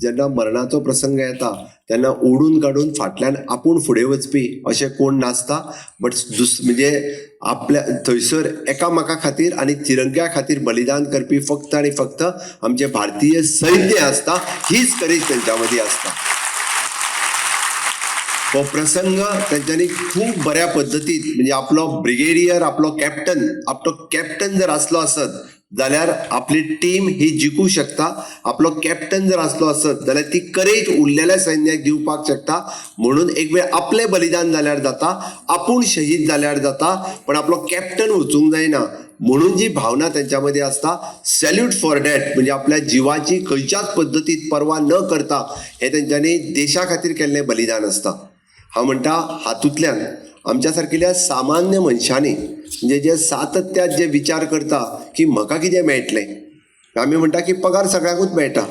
जेन्ना मरणाचो प्रसंग येता तेन्ना ओडून काडून फाटल्यान आपूण फुडें वचपी अशें कोण नासता. बट म्हणजे आपल्या थंयसर एकामेका खातीर आनी तिरंग्या खातीर बलिदान करपी फक्त आनी फक्त आमचे भारतीय सैन्य आसता. हीच करेज तेंच्या मदीं आसता. हो प्रसंग तेंच्यांनी खूब बऱ्या पद्दतीन, म्हणजे आपलो ब्रिगेडियर, आपलो कॅप्टन, आपलो कॅप्टन जर आसलो आसत जाल्यार आपली टीम ही जिखूं शकता. आपलो कॅप्टन जर आसलो आसत जाल्यार ती करेज उरलेल्या सैन्याक दिवपाक शकता. म्हणून एक वेळ आपलें बलिदान जाल्यार जाता, आपूण शहीद जाल्यार जाता, पण आपलो कॅप्टन वचूंक जायना म्हणून जी भावना तेंच्या मदीं आसता, सॅल्यूट फॉर that. म्हणजे आपल्या जिवाची खंयच्याच पद्दतीत पर्वा न करता हें तेंच्यांनी देशा खातीर केल्लें बलिदान आसता. हांव म्हणटा, हातूंतल्यान आमच्या सारकिल्या सामान्य मनशांनी, म्हणजे जे सातत्यात जे विचार करता की म्हाका कितें मेळटलें, आमी म्हणटा की पगार सगळ्यांकूच मेळटा,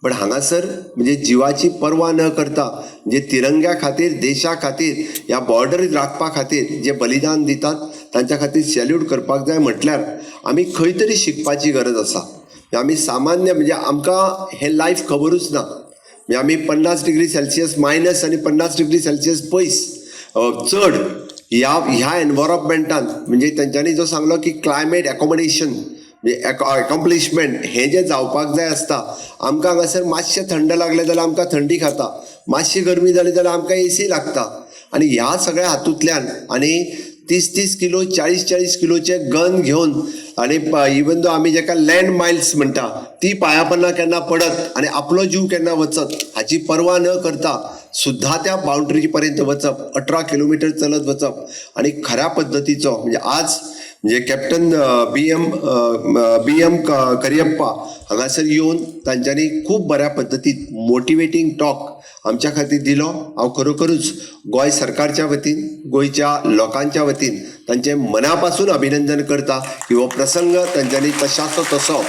बट हांगासर म्हणजे जिवाची पर्वा न करता म्हणजे तिरंग्या खातीर, देशा खातीर, ह्या बॉर्डर राखपा खातीर जे बलिदान दितात तांच्या खातीर सॅल्यूट करपाक जाय. म्हटल्यार आमी खंय तरी शिकपाची गरज आसा. आमी सामान्य, म्हणजे आमकां हें लायफ खबरूच ना. म्हणजे आमी 50 डिग्री सेल्सियस मायनस आनी 50 डिग्री सेल्सियस पयस चड ह्या ह्या एनवायरमेंटान, म्हणजे तेंच्यांनी जो सांगलो की क्लायमेट एकोमोडेशन, म्हणजे एकॉम्प्लिशमेंट हें जें जावपाक जाय आसता. आमकां हांगासर मातशें थंड लागलें जाल्यार आमकां थंडी खाता, मातशी गरमी जाली जाल्यार आमकां एसी लागता. आनी ह्या सगळ्या हातूंतल्यान आनी 30-30 किलो, 40-40 किलोचे गन घेवन आनी इवन दो आमी जेका लँड मायन्स म्हणटा, ती पांया केन्ना पडत आनी आपलो जीव केन्ना वचत हाची पर्वा न करता सुद्धा त्या बाउंड्री पर्यंत वचप, 18 किलोमिटर चलत वचप आनी खऱ्या पद्दतीचो, म्हणजे आज म्हणजे कॅप्टन बी एम करियप्पा हांगासर येवन तांच्यांनी खूब बऱ्या पद्दतीन मोटिवेटींग टॉक आमच्या खातीर दिलो. हांव खरोखरूच गोंय सरकारच्या वतीन, गोंयच्या लोकांच्या वतीन तांचें मना पासून अभिनंदन करता की हो प्रसंग तांच्यांनी तशाचो तसो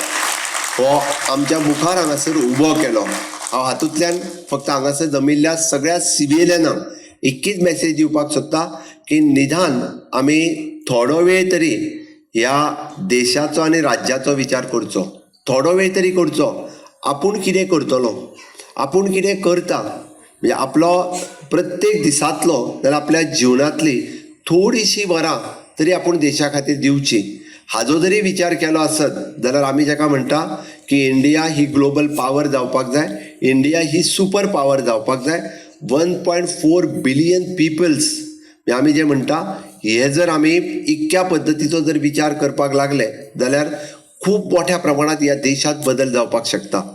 हो आमच्या मुखार हांगासर उबो केलो. हांव हातूंतल्यान फक्त हांगासर जमिल्ल्या सगळ्या सिविलियनांक एकच मॅसेज दिवपाक सोदता की निदान आमी थोडो वेळ तरी ह्या देशाचो आनी राज्याचो विचार करचो, थोडो वेळ तरी करचो. आपूण कितें करतलो, आपूण कितें करता, म्हणजे आपलो प्रत्येक दिसांतलो जाल्यार आपल्या जिवनांतली थोडीशीं वरां तरी आपूण देशा खातीर दिवची, हाजो जरी विचार केलो आसत जाल्यार आमी जेका म्हणटा की इंडिया ही ग्लोबल पावर जावपाक जाय, इंडिया ही सुपर पावर जावपाक जाय. 1.4 बिलियन पिपल्स आमी जे म्हणटा, हे जर आमी इतक्या पद्दतीचो जर विचार करपाक लागले जाल्यार खूब मोठ्या प्रमाणात ह्या देशांत बदल जावपाक शकता.